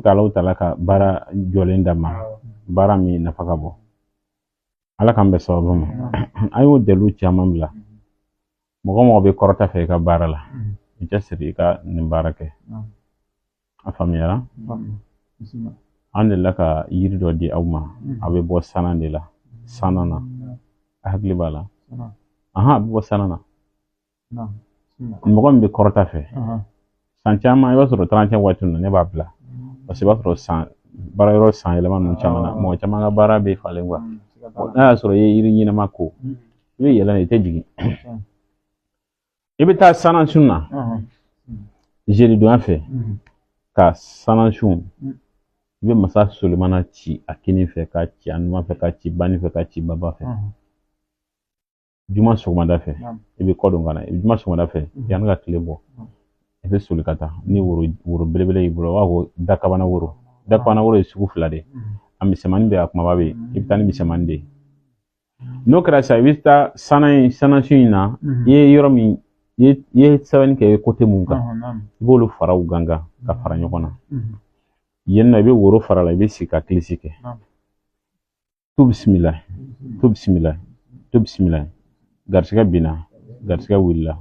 Alahu taala ka baara jɔlen d'a ma, baara min nafa ka bon. Ala k'an bɛn sababu ma. An y'o dalilu caman bila. Mɔgɔ mɔgɔ bɛ kɔrɔta fɛ i ka baara la, i cɛsiri i ka nin baara kɛ. A faamuyara? An delila ka yiri dɔ di aw ma, a bɛ bɔ sanan de la, sanan na. A hakili b'a la? Ahan, a bɛ bɔ sanan na. Mɔgɔ min bɛ kɔrɔta fɛ, san caman i b'a sɔrɔ 31 waati ninnu ne b'a bila, parce que i b'a sɔrɔ san baara yɔrɔ san yɛlɛma ninnu caman na, mɔgɔ caman ka baara bɛ falen quoi. N'a y'a sɔrɔ i ye yiri ɲɛnama ko, i bɛ yɛlɛn, i tɛ jigin. I bɛ taa sanansun na jelidonya fɛ ka sanansun, i bɛ masa Solimana ci a kinin fɛ, ka ci a numan fɛ, ka ci banin fɛ, ka ci baba fɛ. Juma sɔgɔmada fɛ, i bɛ kɔ don ka na. Juma sɔgɔmada fɛ, yanni ka tile bɔ, i bɛ soli ka taa ni woro woro belebele y'i bolo. U b'a fɔ ko dakabana woro. Dakabana woro ye sugu fila de ye, a misɛnmanin bɛ yen, a kumaba bɛ yen. I bɛ taa ni misɛnmanin de ye. N'o kɛra sisan, i bɛ taa sana in, sanansun in na, i ye yɔrɔ min, i ye sɛbɛnni kɛ côté mun kan, i b'olu faraw gangan ka fara ɲɔgɔn na yen nɔ. I bɛ woro fara la, i bɛ sigi ka kilisi kɛ. Tu bisimila, tu bisimila, tu bisimila. Garisɛgɛ binna, garisɛgɛ wulila,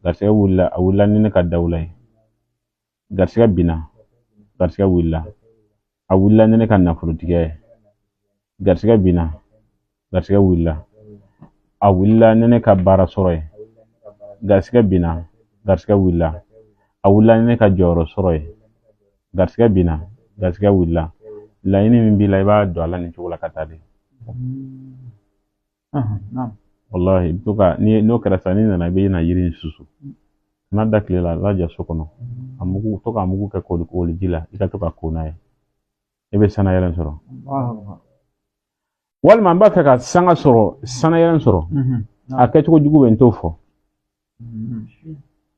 garisɛgɛ wulila, a wulila ni ne ka dawula ye. Garisɛgɛ binna, garisɛgɛ wulila, a wulila ni ne ka nafolotigiya ye. Garisɛgɛ binna, garisɛgɛ wulila, a wulila ni ne ka baara sɔrɔ ye. Garisɛgɛ binna, garisɛgɛ wulila, a wulila ni ne ka jɔyɔrɔ sɔrɔ ye. Garisɛgɛ binna, garisɛgɛ wulila. Laɲini min b'i la, i b'a don a la nin cogo la ka taa de. Walahi, i bɛ to ka ni n'o kɛra sisan, n'i nana, i bɛ na yiri in susu, n'a da tile la, a b'a ja so kɔnɔ, a mugu, to k'a mugu kɛ koli koli ji la, i ka to ka ko n'a ye, i bɛ sanayɛlɛn sɔrɔ. Walima n b'a fɛ ka sanga sɔrɔ, sanayɛlɛn sɔrɔ. A kɛcogo jugu bɛ, n t'o fɔ.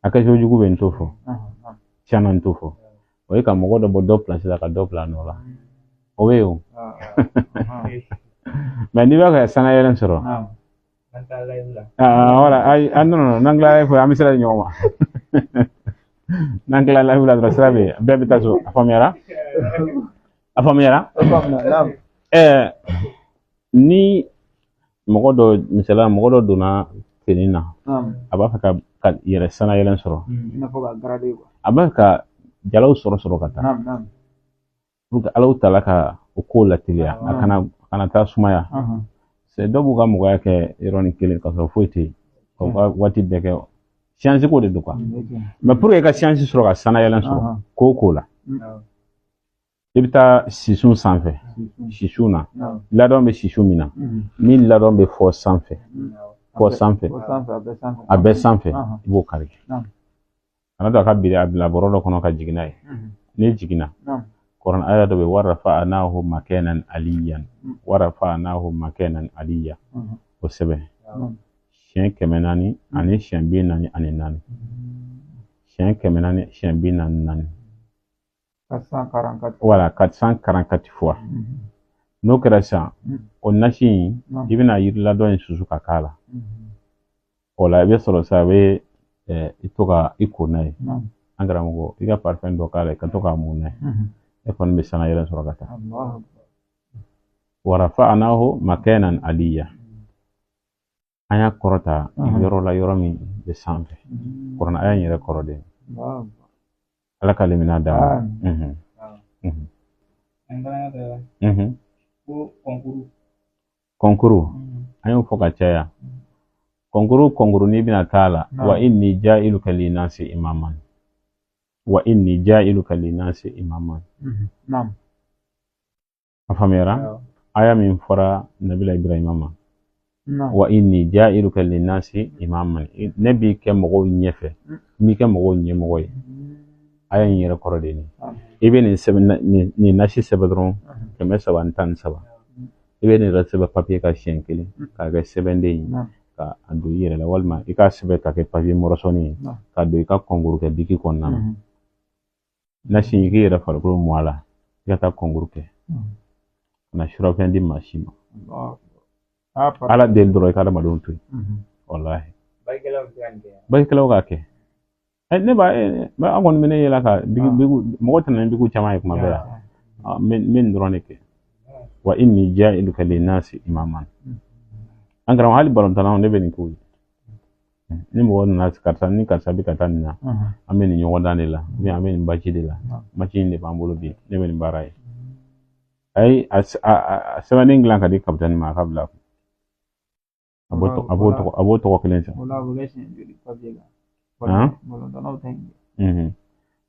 A kɛcogo jugu bɛ, n t'o fɔ. Tiɲɛna, n t'o fɔ. O ye ka mɔgɔ dɔ bɔ dɔ pilasi la ka dɔ bila a nɔ la, o bɛ yen o. Mais n'i b'a fɛ ka sanayɛlɛn sɔrɔ, wala ayi, non non, n'an tilala live, an bɛ sira di ɲɔgɔn ma. N'an tilala live la dɔrɔn, sira bɛ yen, bɛɛ bɛ taa so. A faamuyara? A faamuyara? Ni mɔgɔ dɔ, misaliya, mɔgɔ dɔ donna tenue na, a b'a fɛ ka yɛrɛ sanayɛlɛn sɔrɔ, a b'a fɛ ka jalaw sɔrɔ sɔrɔ ka taa pour que Alahu taala ka o ko lateliya, a kana taa sumaya. C'est dɔw b'u ka mɔgɔya kɛ yɔrɔnin kelen ka sɔrɔ foyi tɛ yen, ka u ka waati bɛɛ kɛ chance ko de don quoi. Mais pour que i ka chance sɔrɔ ka sanayɛlɛn sɔrɔ ko o ko la, i bɛ taa sisun sanfɛ, sisun na, ladɔn bɛ sisun min na, min ladɔn bɛ fɔ sanfɛ, fɔ sanfɛ, a bɛɛ sanfɛ, i b'o kari. Kana to a ka biri, a bila bɔrɔ dɔ kɔnɔ ka jigin n'a ye. N'i jiginna, kuranɛ aya dɔ bɛ ورفعناه مكانا عليا، ورفعناه مكانا عليا, o sɛbɛn siɲɛ 444, siɲɛ 400, siɲɛ 44. Voilà, 444 fois. N'o kɛra sisan, o nasi in, i bɛna yiri ladɔn in susu ka k'a la. O la, i bɛ sɔrɔ sisan, i bɛ i to ka i ko n'a ye. An karamɔgɔ, i ka parfum dɔ k'a la, i ka to k'a mun n'a ye, e kɔni bɛ sanga yɛrɛ sɔrɔ ka taa. ورفعناه مكانا عليا, an y'a kɔrɔta yɔrɔ la, yɔrɔ min bɛ sanfɛ. Kuranɛ aya in yɛrɛ kɔrɔ de. Ala ka limaniya d'an ma. Concours, an y'o fɔ ka caya. Concours, concours n'i bɛna taa la, وإني جاعلك للناس إماما، وإني جاعلك للناس إماما. A faamuyara? Aya min fɔra nabila Ibrahima ma, وإني جاعلك للناس إماما, ne b'i kɛ mɔgɔw ɲɛfɛ, n b'i kɛ mɔgɔw ɲɛmɔgɔ ye. Aya in yɛrɛ kɔrɔ de ye nin. I bɛ nin sɛbɛn, nin nasi sɛbɛn dɔrɔn, 313. I bɛ nin yɛrɛ sɛbɛn papiye kan siɲɛ kelen k'a kɛ sɛbɛnden ye ka a don i yɛrɛ la, walima i k'a sɛbɛn ka kɛ papiye mɔrɔsɔnni ye ka don i ka concours kɛ biki kɔnɔna na. Nasi i k'i yɛrɛ farikolo mu a la, i ka taa concours kɛ, ka na surafɛn di maa si ma. Ala deli dɔrɔn, i ka adamadenw to yen. Walahi, baarakɛlaw k'a kɛ. Ne b'a, an kɔni bɛ ne yɛlɛ ka biki, mɔgɔ tɛna ni bikiw caman ye kuma bɛɛ la. N bɛ nin dɔrɔn de kɛ. Wa inni ja'iluka linnasi imaman. An karamɔgɔ, hali balontannaw, ne bɛ nin k'u ye. Ni mɔgɔ nana, karisa ni karisa bɛ ka taa nin na, an bɛ nin ɲɔgɔndan de la, an bɛ nin match de la, match in de b'an bolo bi, ne bɛ nin baara ye. Ayi, a sɛbɛnnen dilan ka di kapitɛni ma, a ka bila kun. A b'o tɔgɔ kelen ta.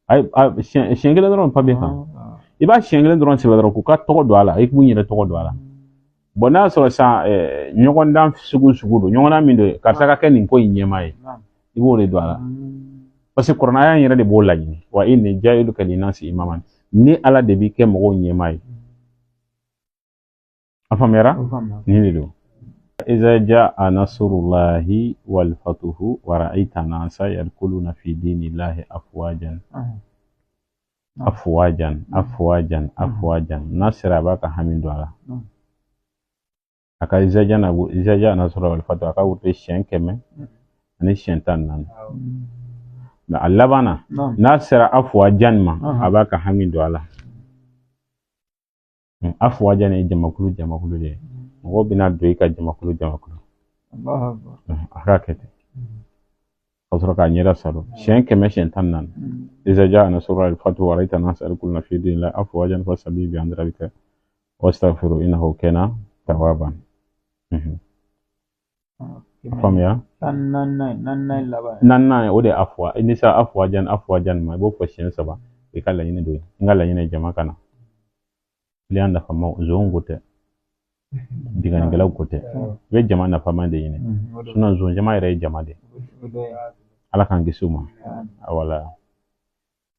Ayi, siɲɛ kelen dɔrɔn papiye kan. I b'a siɲɛ kelen dɔrɔn sɛbɛn dɔrɔn k'u ka tɔgɔ don a la, i k'u yɛrɛ tɔgɔ don a la. Bon, n'a y'a sɔrɔ sisan ɲɔgɔndan sugu sugu don, ɲɔgɔndan min don, karisa ka kɛ nin ko in ɲɛmaa ye, i b'o de don a la. Parce que kuranɛ yɛrɛ de b'o laɲini. Wa inni ja'iluka linnasi imaman. Ni Ala de b'i kɛ mɔgɔw ɲɛmaa ye. A faamuyara? Nin de don. Iza jaa nasrullahi wal fatuhu wa ra'aita nasa yadkhuluna fi dinillahi afwajan. Afwajan, afwajan, afwajan. N'a sera, a b'a ka hami don a la. A ka iza jaa nasrullahi wal fatuhu, a ka wuli 114. Mais a laban na, n'a sera afwajan ma, a b'a ka hami don a la. Afwajan ye jamakulu jamakulu de ye. Mɔgɔw bɛna don i ka jamakulu jamakulu. A k'a kɛ ten. Ka sɔrɔ k'a ɲɛda salo. 114. Iza jaa nasrullahi wal fatuhu wa ra'aita nasa yadkhuluna fi dinillahi afwajan fasabbih bihamdi rabbika wastaghfirhu innahu kana tawwaban. A faamuya? Naaninan o de ye afwa. N'i sera afwajan afwajan ma, i b'o fɔ siɲɛ 3. I ka laɲini don. N ka laɲini ye jama ka na. Kiliyan nafamaw, zon ko tɛ, binkannikɛlaw ko tɛ, i bɛ jama nafama de ɲini. Sinon zon jama yɛrɛ ye jama de. Ala k'an kisi o ma. Wala.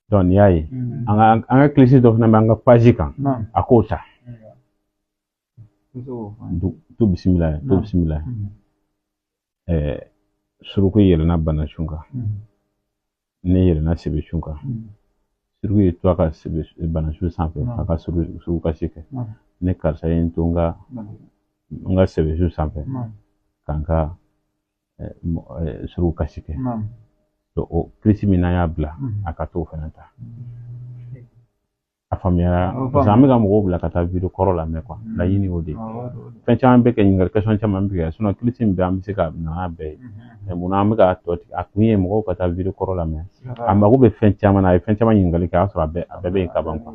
Donc n'i y'a ye, an ka kilisi dɔ fana bɛ an ka page kan, a k'o ta. To bisimila, to bisimila. Suruku yɛlɛnna banasun kan, ne yɛlɛnna sɛbɛsun kan. Suruku ye to a ka banasun sanfɛ, a ka suruku kasi kɛ. Ne karisa ye n to n ka sɛbɛsun sanfɛ ka n ka suruku kasi kɛ. O kilisi min n'an y'a bila, a ka t'o fana ta. A faamuyara? Parce que an bɛ ka mɔgɔw bila ka taa vidéo kɔrɔ lamɛn quoi. Laɲini y'o de ye. Fɛn caman bɛ kɛ, ɲininkali question caman bɛ kɛ. Sinon kilisi in bɛɛ an bɛ se ka na n'a bɛɛ ye. Mais munna an bɛ k'a tɔ tigɛ? A kun ye mɔgɔw ka taa vidéo kɔrɔ lamɛn. A mago bɛ fɛn caman na, a ye fɛn caman ɲininkali kɛ, a y'a sɔrɔ a bɛɛ bɛ yen ka ban quoi.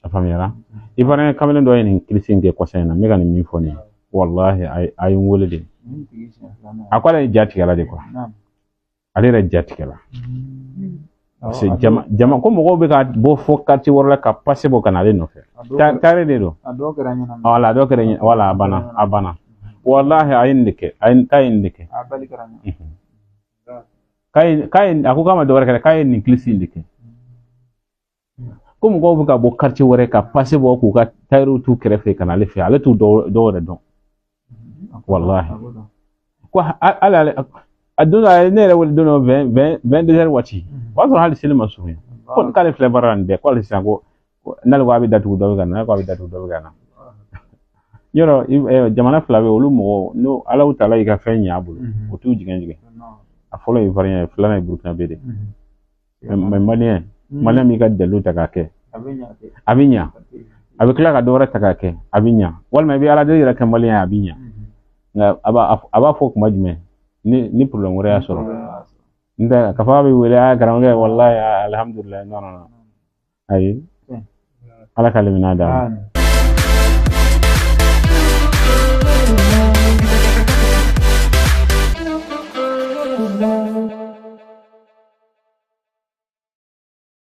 A faamuyara? I fana kamalen dɔ ye nin kilisi in kɛ kɔsa in na, n bɛ ka nin min fɔ nin ye. Walahi, a ye n wele de. A ko ale ye ja tigɛla de quoi. Ale yɛrɛ ja tigɛla. Parce que jama ko mɔgɔw bɛ ka bɔ fo quartier wɛrɛ la ka passe bɔ ka na ale nɔfɛ. Taare de don. Wala, a dɔw kɛra ɲɛna. Wala, a banna, a banna. Walahi, a ye nin de kɛ. A ye k'a ye nin de kɛ. K'a ye, a ko k'a ma dɔ wɛrɛ kɛ, k'a ye nin kilisi in de kɛ. Ko mɔgɔw bɛ ka bɔ quartier wɛrɛ ka passe bɔ k'u ka tailleur t'u kɛrɛfɛ ka na ale fɛ, ale t'u dɔw yɛrɛ dɔn. Walahi. Ko hali ale a don dɔ, a ye ne yɛrɛ wele don dɔ 22 heures waati. O y'a sɔrɔ hali seli ma surunya. Ko k'ale filɛ baara la nin bɛɛ, ko hali sisan ko n'ale ko a bɛ datugu dɔ bɛ ka na, n'ale ko a bɛ datugu dɔ bɛ ka na. Yɔrɔ jamana fila bɛ olu mɔgɔw, n'o Alahu taala y'i ka fɛn ɲɛ a bolo, o t'u jigin jigin. A fɔlɔ ye Ivoirien ye, filanan ye Burkinabé de. Mais malien b'i ka dalilu ta k'a kɛ, a bɛ ɲa. A bɛ tila ka dɔ wɛrɛ ta k'a kɛ, a bɛ ɲa. Walima i bɛ Ala deli yɛrɛ kɛ malien ye, a bɛ ɲa. Nka a b'a fɔ kuma jumɛn ni problème wɛrɛ y'a sɔrɔ. N tɛ k'a fɔ a bɛ wele, a karamɔgɔkɛ, walahi, alihamudulilayi, non non non. Ayi. Ala ka limaniya d'an ma.